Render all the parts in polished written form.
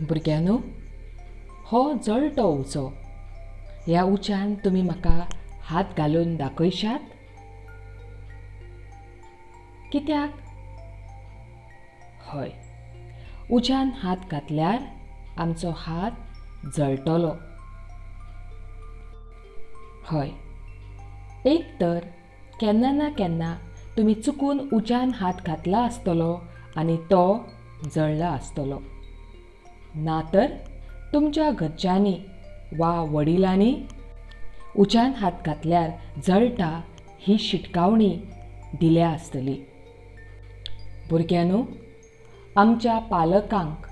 भुरग्यांनो, हो जळटो उजो. ह्या उज्यान तुमी म्हाका हात घालून दाखयशात? कित्याक? हय, उज्यान हात घातल्यार आमचो हात जळटलो. हय, एक तर केन्ना ना केन्ना तुमी चुकून उज्यान हात घातला आसतलो आनी तो जळ्ळा आसतलो. ना तर तुमच्या घरच्यांनी वा वडिलांनी उज्यान हात घातल्यार जळटा ही शिटकावणी दिल्या आसतली. भुरग्यांनो, आमच्या पालकांक,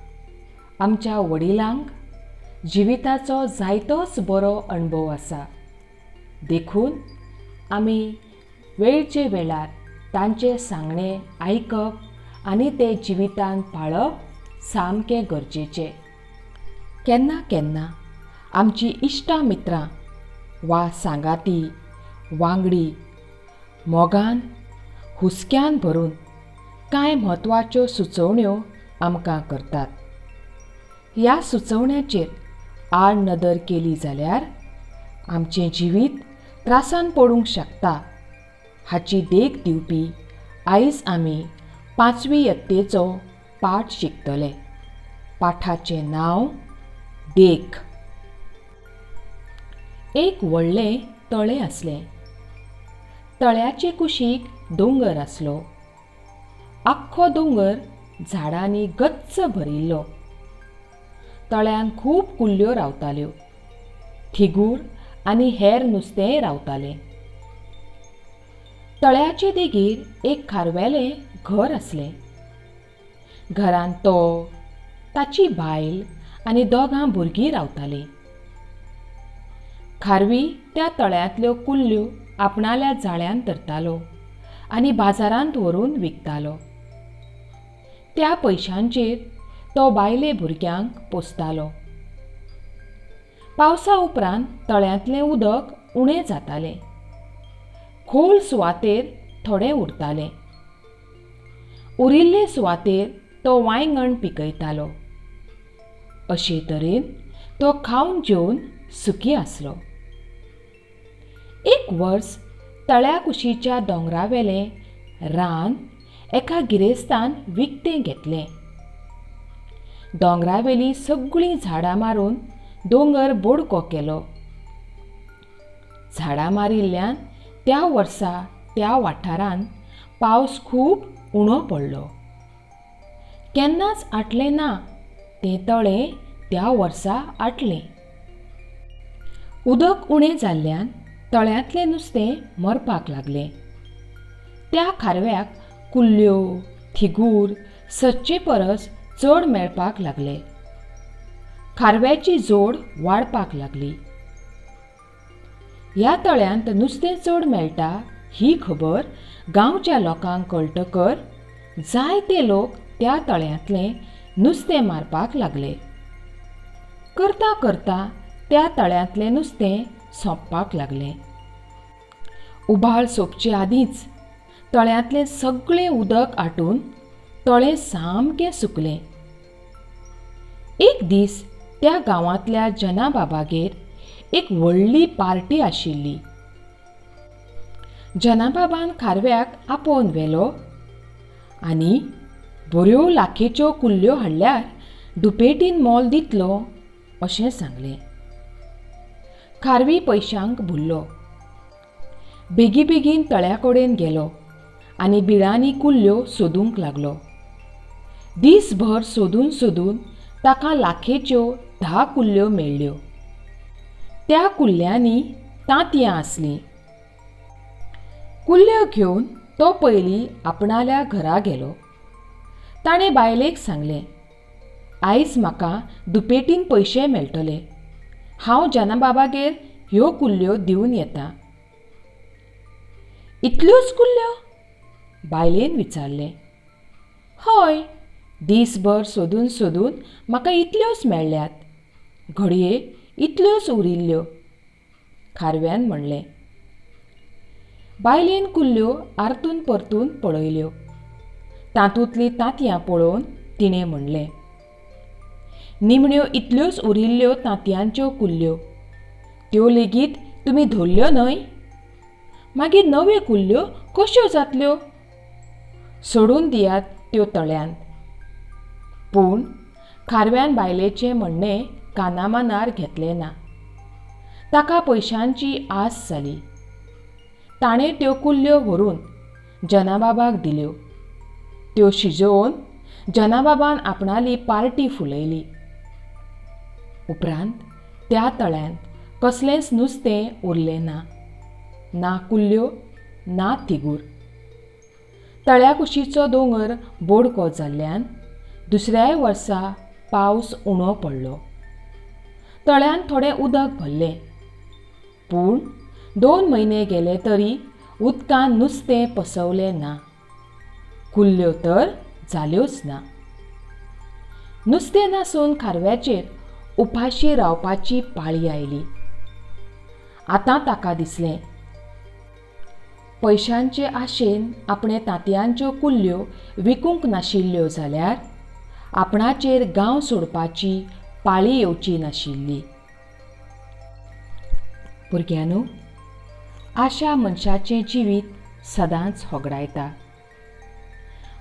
आमच्या वडिलांक जिविताचो जायतोच बरो अणभव आसा. देखून आमी वेळचे वेळार तांचें सांगणें आयकप आनी तें जिवितांत पाळप सामकें गरजेचें. केन्ना केन्ना आमची इश्टां मित्रां वा सांगाती वांगडी मोगान हुस्क्यान भरून कांय म्हत्वाच्यो सुचोवण्यो आमकां करतात. ह्या सुचोवण्याचेर आड नदर केली जाल्यार आमचें जिवीत त्रासान पडूंक शकता हाची देख दिवपी आयज आमी पांचवी यत्तेचो पाठ शिकतले. पाठाचें नांव देख. एक व्हडलें तळें आसलें. तळ्याचे कुशीक दोंगर आसलो. आख्खो दोंगर झाडांनी गच्च भरिल्लो. तळ्यान खूब कुल्ल्यो रावताल्यो. थिगूर आनी हेर नुस्तेंय रावतालें. तळ्याचे देगेर एक खारवेलें घर आसलें. घरांत तो, ताची बायल आनी दोगां भुरगीं रावतालीं. खारवी त्या तळ्यांतल्यो कुल्ल्यो आपणाल्या जाळ्यांत धरतालो आनी बाजारांत व्हरून विकतालो. त्या पयशांचेर तो बायले भुरग्यांक पोसतालो. पावसा उपरांत तळ्यांतलें उदक उणें जातालें. खोल सुवातेर थोडें उरतालें. उरिल्ले सुवातेर तो वांयगण पिकयतालो. अशे तरेन तो खावन जेवन सुखी आसलो. एक वर्स तळ्या कुशीच्या दोंगरावेलें रान एका गिरेस्तान विकतें घेतलें. दोंगरावेलीं सगळीं झाडां मारून दोंगर बोडको केलो. झाडां मारिल्ल्यान त्या वर्सा त्या वाठारांत पावस खूब उणो पडलो. केन्नाच आटलें ना तें तळें त्या वर्सा आटलें. उदक उणें जाल्ल्यान तळ्यांतलें नुस्तें मरपाक लागलें. त्या खारव्याक कुल्ल्यो, थिगूर सदचे परस चड मेळपाक लागले. खारव्याची जोड वाडपाक लागली. ह्या तळ्यांत नुस्तें चड मेळटा ही खबर गांवच्या लोकांक कळटकर जायते लोक त्या तळ्यांतलें नुस्तें मारपाक लागले. करता करता त्या तळ्यांतलें नुस्तें सोंपपाक लागलें. उबाळ सोंपचे आदींच तळ्यांतलें सगळें उदक आटून तळें सामकें सुकलें. एक दीस त्या गांवांतल्या जनाबाबागेर एक व्हडली पार्टी आशिल्ली. जनाबाबान खारव्याक आपोवन व्हेलो आनी बऱ्यो लाखेच्यो कुल्ल्यो हाडल्यार दुपेटीन मोल दितलो अशें सांगलें. खारवी पयशांक भुल्लो. बेगीबेगीन तळ्या कडेन गेलो आनी बिळांनी कुल्ल्यो सोदूंक लागलो. दीसभर सोदून सोदून ताका लाखेच्यो 10 कुल्ल्यो मेळ्ळ्यो. त्या कुल्ल्यांनी तांतयां आसलीं. कुल्ल्यो घेवन तो पयलीं आपणाल्या घरा गेलो. ताणें बायलेक सांगलें, आयज म्हाका दुपेटीन पयशे मेळटले. हांव जनाबाबागेर ह्यो कुल्ल्यो दिवन येता. इतल्योच कुल्ल्यो? बायलेन विचारलें. हय, दीसभर सोदून सोदून म्हाका इतल्योच मेळ्ळ्यात. घडये इतल्योच उरिल्ल्यो, खारव्यान म्हणलें. बायलेन कुल्ल्यो आरतून परतून पळयल्यो. तातूंतलीं तांतयां पळोवन तिणें म्हणलें, निमण्यो इतल्योच उरिल्ल्यो तांतयांच्यो कुल्ल्यो, त्यो लेगीत तुमी धरल्यो न्हय? मागीर नव्यो कुल्ल्यो कश्यो जातल्यो? सोडून दियात त्यो तळ्यांत. पूण खारव्यान बायलेचें म्हणणें कानामनार घेतलें ना. ताका पयशांची आस जाली. ताणें त्यो कुल्ल्यो व्हरून जनाबाबाक दिल्यो. त्यो शिजोवन जनाबाबान आपणाली पार्टी फुलयली. उपरांत त्या तळ्यांत कसलेंच नुस्तें उरलें ना, ना कुल्ल्यो ना थिगूर. तळ्या कुशीचो दोंगर बोडको जाल्ल्यान दुसऱ्याय वर्सा पावस उणो पडलो. तळ्यांत थोडें उदक भरलें, पूण 2 म्हयने गेले तरी उदकान नुस्तें पसवलें ना, कुल्ल्यो तर जाल्योच ना. नुस्तें नासून खारव्याचेर उपाशी रावपाची पाळी आयली. आतां ताका दिसलें, पयशांचे आशेन आपणें तांतयांच्यो कुल्ल्यो विकूंक नाशिल्ल्यो जाल्यार आपणाचेर गांव सोडपाची पाळी येवची नाशिल्ली. भुरग्यांनो, आशा मनशाचें जिवीत सदांच होगडायता.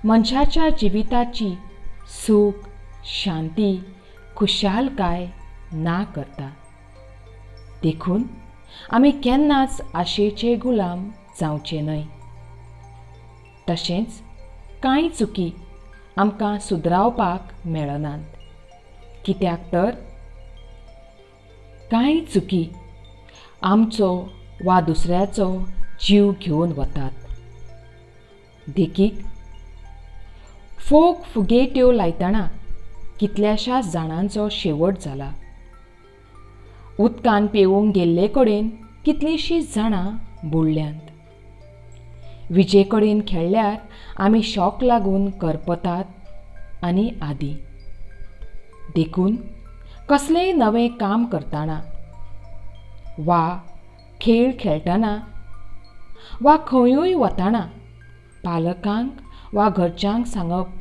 मनशाच्या जिविताची सूख, शांती, खुशालकाय ना करता. देखून आमी केन्नाच आशेचे गुलाम जावचे न्हय. तशेंच कांय चुकी आमकां सुदरावपाक मेळनात, कित्याक तर कांय चुकी आमचो वा दुसऱ्याचो जीव घेवन वतात. देखीक, फोग फुगेट्यो लायतना कितल्याशाच जाणांचो शेवट जाला. उदकान पेवंक गेल्ले कडेन कितलींशींच जाणां बुडल्यांत. विजे कडेन खेळ्ळ्यार आमी शॉक लागून करपतात आनी आदी. देखून कसलेंय नवें काम करतना वा खेळ खेळटना वा खंयूय वतना पालकांक वा घरच्यांक सांगप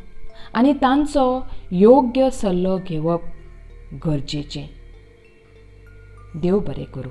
आनी तांचो योग्य सल्लो घेवप गरजेचें. देव बरें करूं.